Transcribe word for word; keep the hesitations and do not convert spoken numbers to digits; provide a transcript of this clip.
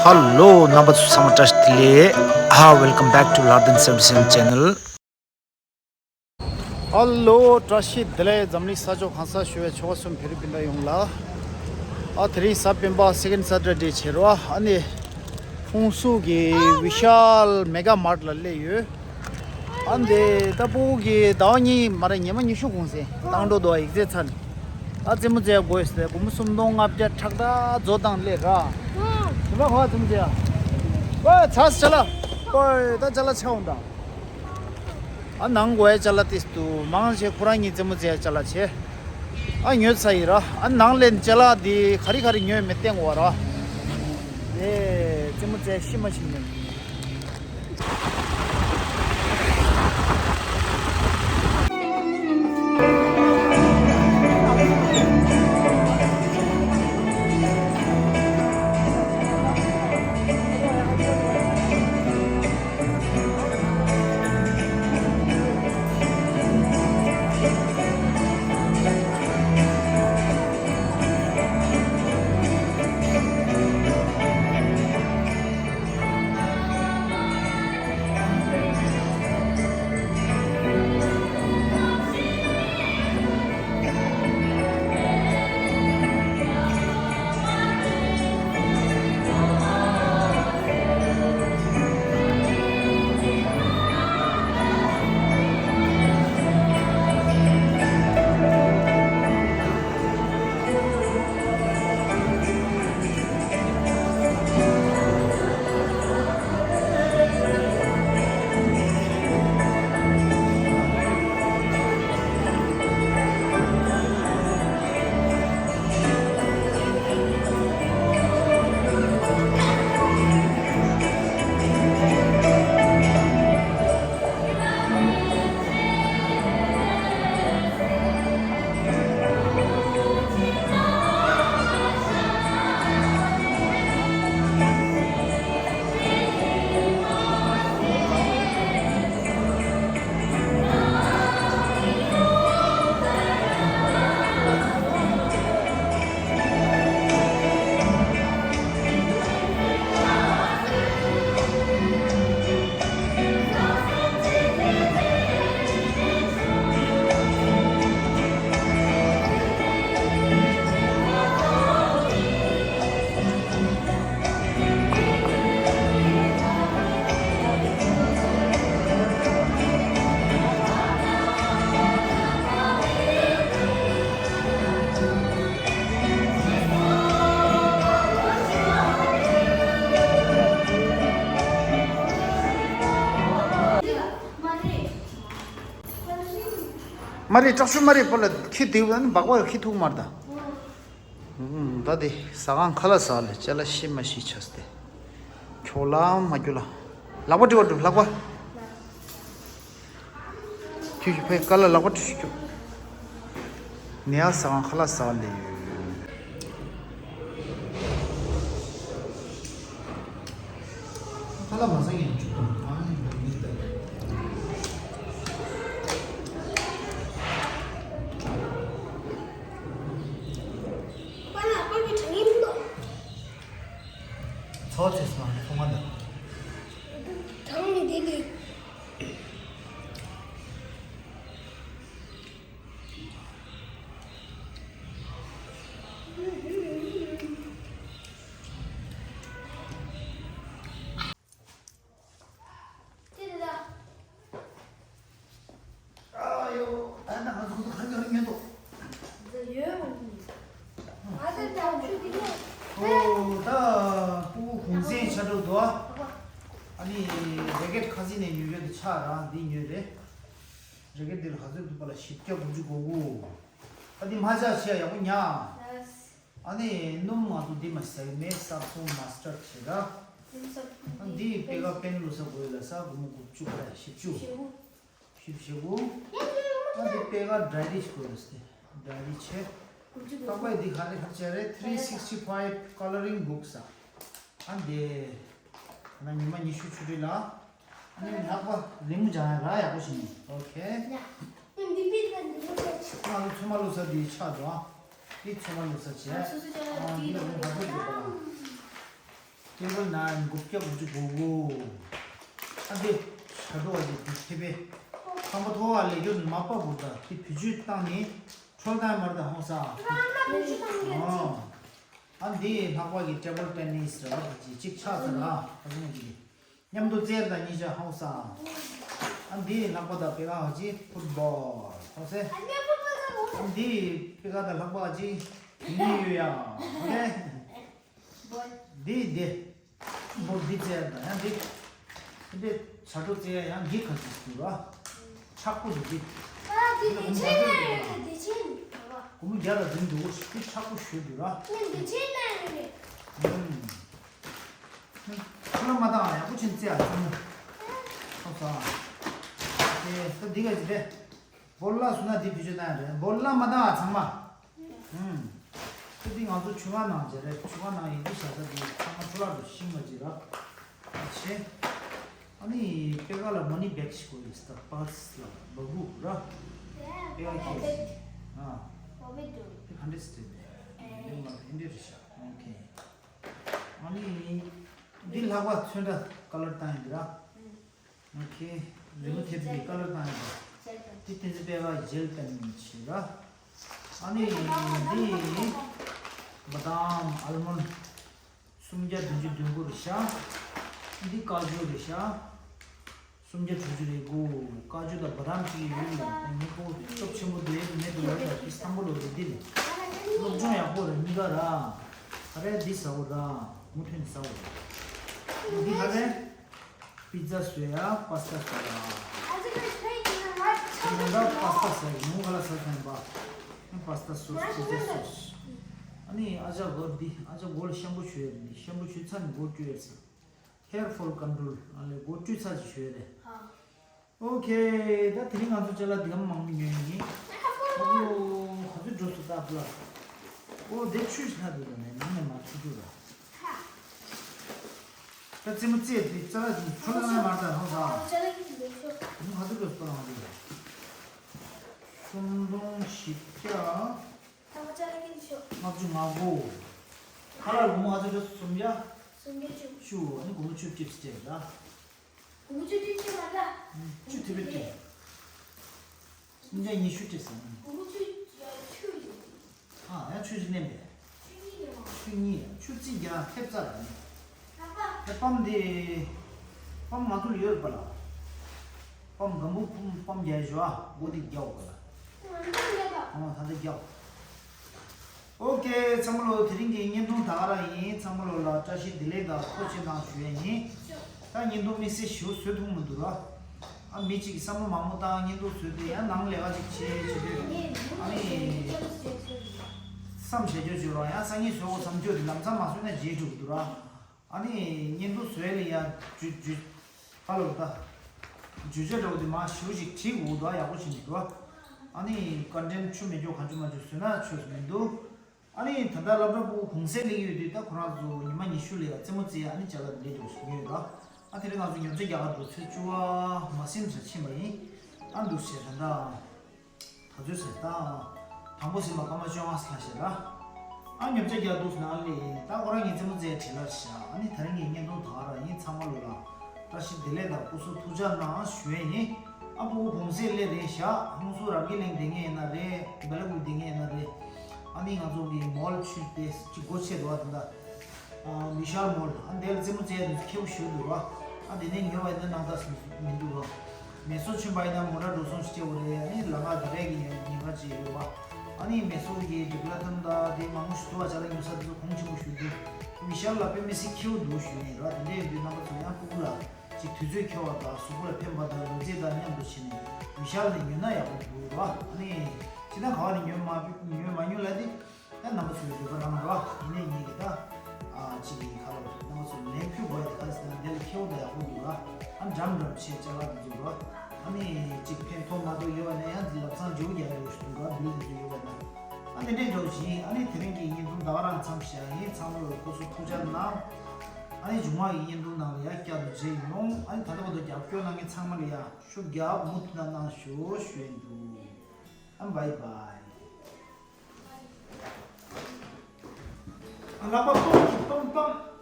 ཧ་ལོ། རྣམ་པ་ཚོ་ཚང་མ་བཀྲ་ཤིས་བདེ་ལེགས། ཨ། Welcome back to Lardin seventy-seven channel. ཧ་ལོ། བཀྲ་ཤིས་བདེ་ལེགས། འཛམ་གླིང་ས་ཕྱོགས་གང་སར་བཞུགས་པའི་ཆོལ་ཁ་གསུམ་བོད་རིགས་སྤུན་ཟླ་ཡོངས་ལ། ཨ། དེ་རིང་གཟའ་སྤེན་པ་Second Saturday བྱེད་རོགས། ཨ་ནི་ཧུན་སུར་གྱི་Vishal Mega Mart ལ་སླེབས་ཡོད། ཨ་འདི་ད་ཕྲུ་གུ་གི་ཟླ་བ་གཉིས་མ་རེད། ཉི་མ་ཉི་ཤུ་གུང་སེང་བཏང་འགྲོ་འདུག་ཡིག་ཚད་ཚར་ནས། ཨ་རྩེད་མོ་རྩེ་དགོས་ཟེར། སྒོར་མོ་སུམ་སྟོང་ལྔ་བརྒྱ་ཁྲག་ད་རྫོ་དང་སླེབས་ར། དེ་མ་གོ་རྩེད་མོ་རྩེ་ཡ། ཨོ་ཚ་ཅ་ལག་ཨོ་ད་ཅ་ལག་ཆ་འོང་དང་། ཨ་ནང་དགོས་ཡ་ཅ་ལག་ཏིས་དུ་མང་ཆེ་ཁོ་རང་གཉིས་རྩེད་མོ་རྩེ་ཡ་ཅ་ལག་ཆེ། ཨ་ཉོས་ཚར་ཡིན་ར། ཨ་ནང་ལེན་ཅ་ལག་འདི་ག་རེ་ག་རེ་ཉོས་མེད་བསྟན་དགོས་ར། ཨེ་རྩེད་མོ་རྩེ་ཤི་མ་ཤི་ཉོས། མ་རེད། སྐྲག་ཤོས་མ་རེད། པོ་ལ་ཁྱི་དེ་བ་ནི་སྦག་སྦག་ཁྱི་ཐུག་མར་ད། ད་དེ་ཟ་ཁང་ཁ་ལག་ཟ་ལེ་ཅ་ལག་ཤི་མ་ཤི་ཆགས་ཏེ། ཁྱོ་ལ་མ་ཁྱོ་ལ། ལག་པ་བྲི་བ་བྲི་ལག་པ། ཁྱོད་ཀྱི་ཕའི་དཀའ་ལ་ལག་པ་ཁྲིད་ཤོག་ནེ་ཨ་ཟ་ཁང་ཁ་ལག་ཟ་ལེ་ཡོད། ཁ་ལག་མ་ཟ་ཡང་ཆུ་དང་ཨ་ནི་མི་ལྟ། པ་ལགས་པར་གྱི་དྲང་ཡིན་འདུག་ཚོགས་ཚེས་མ་ཚོང་མ་འདུག་དྲང་ནི་དེ་ལས། ཨ་ཡོ། ད་ནང་ང་ཚོ་ཁ་ཉོ་ཉོ་འདུག་འདི་ཡོད་མ་ཡིན། ང་ཚོ་ད་ཆུ་དེ་ནས། ཨོ་ད་ཕྲུ་གུ་གུང་སེང་ཆ་འགྲོ་འདུག་ཨ་ནི་རེ་ཀེད་ཁ་སི་ནས་ཉོས་ཡོད་དུ་ཆ་རང་འདི་ཉོས་རེད། རེ་ཀེད་འདི་ལ་ག་ཚོད་འདུག་པ་ལ་བཞི་བརྒྱ་དགུ་བཅུ་གོ་དགུ་ཨ་འདི་མ་ཆ་ཆེ་ཡག་པོ་ཉག་ཨ་ནི་སྣུམ་ང་ཚོ་འདི་མ་ཟེར་མེད་ས་སོང་མ་སི་ཊར་བྱེད་ད། ཨ་འདི་པེ་ཀ་པེན་ལུ་ས་དགོས་ལ་ས་སྒོར་མོ་དགུ་བཅུ་ག་བཞི་བཅུ། བཞི་བཅུ་གོ་ཨ་འདི་པེ་ཀ་ཌའི་རི་ཤི་དགོས་ལ་སྟེ་ཌའི་རི་ཆེ། ལྷག་པའི་འདི་ག་རེ་ག་ཅེ་རེད། three sixty five coloring books ཨ་འདི་ན་ཉི་མ་ཉི་ཤུ་ཆུ་རི་ལ། ཨ་ནི་ལྷག་པ་ལི་མུ་ཇང་ར་ཡག་པོ་ཞིག་ནི། ཨོ་ཁེ། ང་ཚོ་ཚོད་མ་ལུག་ས་འདི་ཆགས་འགྲོ་ཨ། འདི་ཚོད་མ་ལུག་ས་བྱས། ཨ་འདི་ལ་ཁོང་ག་ཚོད་འགྲོ་པ་ལ། ཊེ་བལ་ནང་དགུ་བརྒྱ་དགུ་བཅུ་གོ་དགུ། ཨ་འདི་ཤ་འགྲོ་བ་ཞིག་འདི་ཐེ་པེ། ཁང་པ་མཐོ་བ་ལས་རྒྱུ་མ་པ་བུར་ད་དེ་བེད་སྤྱོད་བཏང་ནས་འཕྲོལ་བཏང་མར་ད་ཧོང་ས། ཨ་འདི་ལྷག་པ་གི་ཊེ་བལ་ཊེ་ནིས་ར་བ་གཅིག་ཆགས་ས་ར་ཨ་ཟུང་གི། མཉམ་དུ་རྩེད་དང་གཉིས་ཆ་ཧང་སང་། ཨ་འདི་ལྷག་པ་དང་པེ་ཀ་ཧ་ཅི་ཕུཊ་བོལ་ཧོ་སེ། ཨ་འདི་པེ་ཀ་དང་ལྷག་པ་ཧ་ཅི་ཐིག་ལེ་ཡོད་ཡ། ཧོ་སེ། འདི་འདི། བོ་འདི་རྩེད་དང་ཡང་འདི། འདི་བྱ་སྒྲོ་རྩེད་ཡང་འདི་ཁ་ཅིག་ཞུ་ར། ཆག་པོ་འདི་འདི། ཨ་འདི་བདེ་ཆེན་ནས་རེད་བདེ་ཆེན། སྒོར་མོ་བརྒྱ་ལ་འཛིན་འདུག་འདི་ཆག་པོ་ཞུ་འདུག་ར། ཨ་བདེ་ཆེན་ནས་རེད། ཨུམ། ཁོ་ལ་མ་བཏང་ཡག་པོ་ཕྱིན་རྩེ་ཡག་ཚང་མ། ཐོབ་སོང་། ཨེ་ད་འདི་ག་ཅི་རེད། བོ་ལ་སུ་ན་འདི་བེད་སྤྱོད་བཏང་ཡག་རེད་བོ་ལ་མ་བཏང་ཡག་ཚང་མ། ཨུམ། ད་འདི་ང་ཚོ་ཆུ་སྒང་ནང་བྱས་རེད་ཆུ་སྒང་ནང་ཡིན་འདི་བྱ་ས་འདི་ཚང་མ་འཕྲོ་བརླག་ཏུ་ཤིང་མ་བྱེད་ར། ཨ་ཆེ། ཨ་ནི་པེ་ཀ་ལ་མ་ནི་བེག་ཞིག་དགོས་ཡོད་ས་པར་སི་ལ་བ་གུ་ར། པེ་ཀ་ཁྱེར་ཞིག་ཨ། དེ་ག་འདྲས་སེ་དྲན་ནས། དེ་མ་དེ་འདྲས་རེད་ཤག་ཨོ་ཁེ། ཨ་ནི། འདི་ལྷག་པ་ཚོན་ཁྲ་ཀ་ལར་བཏང་ཡིན་འདི་ར། ཨོ་ཁེ། རི་མོ་ཐེབས་འདི་ཀ་ལར་བཏང་ཡིན་འདི། འདི་བསྟན་འཛིན་དཔལ་དགའ་ཇེལ་པེན་ཆེ་ར། ཨ་ནི་འདི་བ་དམ་ཨལ་མོན་སུམ་བརྒྱ་བདུན་ཅུ་དོན་དགུ་རེད་ཤག་འདི་ཀ་ཇུ་རེད་ཤག་སུམ་བརྒྱ་དྲུག་ཅུ་རེ་དགུ། ཀ་ཇུ་དང་བ་དམ་གཅིག་ཡོད་ལ་ངས་ཁོ་སྟོབས་ཆེན་པོ་དེ་མེད་དུ་ལ་དང་དེ་སམ་བྷོ་ལོ་རེ་འདི་ནི་སློབ་སྦྱོང་ཡག་པོ་རེད་གཉིས་ཀ་ར། ཧ་རེ་འདི་ཟ་འོ་ར་མུ་མཐུད་ནས་ཟ་འོ་ར། འདི་ཧ་རེ་པི་ཛ་བཟོས་ཡ་པ་སི་ཏ་བཟོས་ཡ། ང་ད་པ་སི་ཏ་ཟ་ཡི་ངུ་ག་ལ་ཟ་ཚང་པ། པ་སི་ཏ་སོ་སི་པི་ཛ་སོ་སི། ཨ་ནི་ཨ་ཅག་གོ་འདི་ཨ་ཅག་གོ་ལ་ཤམ་པུ་བྱོས་ཡ་འདི་ཤམ་པུ་བྱོས་ཚར་ནས་གོ་བཅོས་ཡ་ཟ། Hair fall control ཨ་ལས་སྒོ་བཅུ་ཚར་གྱི་ཞུ་ཡ་རེད། ཨོ་ཁེ། ད་དེ་རིང་ང་ཚོ་ཅ་ལག་འདི་ག་མང་པོ་ཉོས་ཡིན། ཨ་ཁོ་ག་ཚོད་འགྲོ་སོང་ད་པ་ལ། ཨོ་དེ་ཆུ་ཞིག་ལྷག་འདུག་ད་ནས་ནང་ནས་མ་ཆུ་འགྲོ་ད། ད་རྩེད་མོ་རྩེད་དེ་ཅ་ལག་འདི་ཁྲོ་ལ་ང་མར་ད་ཧོ་ད། ཅ་ལག་གི་འདི་ཆུ། ཨ་ནི་ག་ཚོད་འགྲོ་སོང་པ་ལ་ང་ཚོ། སུམ་སྟོང་བཞི་བརྒྱ། ད་ང་ཅ་ལག་གི་འདི་ཆུ། ལྔ་བཅུ་ང་དགུ། ཁ་ལག་སྒོར་མོ་ག་ཚོད་འགྲོ་སོང་སུམ་བརྒྱ། སུམ་བརྒྱ་བཅུ། བཅུ་ཨ་ནི་སྒོར་མོ་བཅུ་གཅིག་སྤྲད་ད། དགུ་བཅུ་བཅུ་བཅུ་མ་རེད། བཅུ་དེ་བས་བཅུ། སུམ་བརྒྱ་ཉི་ཤུ་སྤྲད་སོང་། དགུ་བཅུ་བཅུ་ཡོད། ཨ་ཡང་ཆུ་ཞིག་ལེན་པས། ཆུ་གཉིས་ཡོད། ཆུ་གཉིས་ཆུ་རྩིས་རྒྱག་ཐེབས་རྩ་ར་ནི། ཨ་ཕ། ཨེ་པམ་དེ། པམ་ང་ཚོ་ལ་ཡོད་རེད་པ་ལ། པམ་སྒམ་པོ་ཕུམ་པམ་རྒྱག་ཞོ་ཨ་སྒོ་དེ་རྒྱག་འོ་ག་ལ། ང་ཚོ་ལ་ཡོད་པ། ཨ་ད་ལྟ་རྒྱག་ཨོ་ཁེ་ཚང་མ་ལོ་དེ་རིང་གི་བརྙན་ཐུང་ད་ག་རང་ཡིན། ཚང་མ་ལོ་ལ་བཀྲ་ཤིས་བདེ་ལེགས་དང་ཐུགས་རྗེ་གནང་ཞུ་ཡ་ཡིན། ད་བརྙན་ཐུང་དམིགས་བསལ་ཞིག་བཟོ་ཐུབ་མི་འདུག་ར། ཨ་མི་གཅིག་གིས་བསམ་བློ་མང་པོ་བཏང་བརྙན་ཐུང་བཟོས་ཏེ་ཡང་ནང་ལས་ཀ་ཅིག་བྱེད་བྱེད་དུས་ཨ་ནི་བསམ་བྱེད་རྒྱུ་བྱོས་ར་ཡང་སང་ཉིན་བཟོ་དགོས་བསམ་རྒྱུ་དེ་ལམ་སང་མ་བཟོས་ན་རྗེས་འགྲོ་གི་འདུག་ར། ཨ་ནི་བརྙན་ཐུང་བཟོས་ལ་ཡ་ཇུ་ཇུ་ཧ་ལོ་ད། ཇུ་ཇ་འདྲ་བོ་དེ་མ་ཞེ་པོ་ཞིག་བྲིས་འོ་དོ་ཡག་པོ་བྱེད་མི་འདུག་ཨ་ནི་ཀོན་ཊེན་ཊི་ཆུ་མེད་ཀྱོག་གང་བྱུང་མ་བྱུང་བཟོས་ན་ཆོས་སུ་མི་འདུག་ཨ་ནི་ད་ལྟ་སློབ་གྲྭ་ཕྲུ་གུ་གུང་སེང་སླེབས་ཀྱི་ཡོད་དུས་ད་ཁོ་རང་ཚོ་ཉི་མ་ཉི་ཤུ་ལ་ཡ་རྩེད་མོ་རྩེ་ཡ་ཨ་ནི་ཅ་ལག་འདི་འདྲ་བོ་ཞིག་ཉོས་ཡོད་ད། ཨ་དེ་རིང་ང་ཚོ་ཉོ་ཚོང་རྒྱག་ག་འགྲོ་ཚོད་བཅུ་པ་མ་ཟིན་ཙམ་ཕྱིན་པ་ཡིན། ཨ་འདུག་ཟེར་ད་ད། ད་ཚོད་ཟེར་ད། དང་པོ་ཟིན་པ་སྐར་མ་བཅོ་ལྔ་ལྷག་བྱས་ལ། ཨ་ཉོ་ཚོང་རྒྱག་འདུག་ཟེར་ན་ཨ་ལེ་ཡིན་ད་ཁོ་རང་ངའི་རྩེད་མོ་རྩེ་བྲེལ་ལ་བཞག་ཨ་ནི་ད་རིང་གི་བརྙན་ཐུང་ད་ག་རང་ཡིན། ཚང་མ་ལོ་ལ་བཀྲ་ཤིས་བདེ་ལེགས་དང་སྐུ་གཟུགས་ཐུགས་ཅག་གནང་ཞུ་ཡས་ཡིན། ཨ་ཕྲུ་གུ་གུང་སེང་སླེབས་རེད་ཤག་ཧུན་སུར་རབ་རྒྱས་གླིང་བསྡད་མཁན་ཡིན་ན་རེད། སྦེལ་ཀོབ་བསྡད་མཁན་ཡིན་ན་རེད། ཨ་ནི་ང་ཚོ་གི་མོལ་ཆུ་དེ་གཅིག་སྒོ་ཕྱེ་འདུག་ཨ་ད་ལྟ། ཨ་བི་ཤཱལ་མོལ་ཨ་འདི་ལ་རྩེད་མོ་རྩེ་ཡ་དེ་ཚོ་ཁེ་པོ་ཞེ་པོ་འདུག་ར། ཨ་དེ་ནས་ཉོ་བ་ཡིན་ན་སྣང་དག་མི་འདུག་ར། མེ་སོར་ཕྱིན་པ་ཡིན་ན་མོ་ཊ་འགྲོ་སོང་ཞིག་སྤྲད་དགོས་རེད། ཨ་ནི་ལམ་ཁ་དེ་འདྲས་ཀྱི་ཉེན་ཉེན་ཁ་ཅིག་ཡོད་ར། ཨ་ནི་མེ་སོར་གྱི་ཌི་པི་ལ་ཐོན་ད་དེ་མང་པོ་ཞིག་འདུག་བ། ཅ་ལག་ཉོ་ས་དེ་ཚོ་གོང་ཆེན་པོ་ཞིག་འདུག་བི་ཤཱལ་ལ་དཔེ་མི་སྲིད་ཁེ་པོ་འདུག་ཞུ་ཡིན་ར། དེ་འདྲས་ཡིན་དུས་རྣམ་པ་ཚོ་ཡང་སྤུ་གུ་ལ་ཅིག་དུས་ཚོད་འཁྱོལ་བ་དང་གཟུགས་པོ་ལ་ཕན་པ་དང་ལུས་རྩལ་དང་མཉམ་དུ་བྱས་ནས་བི་ཤཱལ་ནས་ཉོས་ན་ཡག་པོ་འདུག་ར། ཨ་ནི་ཅི་ན་ག་བ་ནས་ཉོས་མ་ཉོས་མ་ཉོས་ལ་དེ། ད་རྣམ་པ་ཚོས་འདོད་པ་རང་རོ། ཡིན་ནའི་ངེད་ཀྱི་ད། ཨ་གཅིག་གི་ཁ་ལོ་རྣམ་པ་ཚོས་ལན་ཕུལ་དགོས་ཡ་དེ་ག་ཟེར་ན་འདི་ལ་ཁེ་པོ་ད་ཡག་པོ་འདུག་ར། ཨ་འགྲམ་འགྲམ་བྱས་ཅ་ལག་འདི་འདུག་ར། ཨ་ནི་གཅིག་ཕན་ཐོགས་མ་ཐོགས་ཡོད་པ་ན་ཡང་འདི་ལབ་ཚང་འཇུག་རྒྱག་ཡོད་ཞུ་འདུག་ར། བིལ་འདི་ཚོ་ཡོད་པ་ན། ཨ་དེ་འདྲས་འདྲ་བོ་ཞིག་ཨ་ནི་དེ་རིང་གི་བརྙན་ཐུང་ད་ག་རང་མཚམས་བཞག་ཡིན། ཚང་མ་ལ་སྐུ་གཟུགས་ཐུགས་ཅག་གནང་། ཨ་ནི་མཇུག་མ་གི་བརྙན་ཐུང་ནང་ལ་ཡང་བསྐྱར་དུ་མཇལ་ཡོང་། ཨ་ནི་ད་ལྟ་བར་དུ་རྒྱབ་སྐྱོར་གནང་མཁན་ཚང་མ་ལ་ཡང་ཤུགས་རྒྱབ་མུ་མཐུད་གནང་ཞུ་ཞུ་ཡིན་འདུག་ཨ་བྷའི་བྷའི། ཨ་ལག་པ་སྟོང་གི་སྟོང་སྟོང་།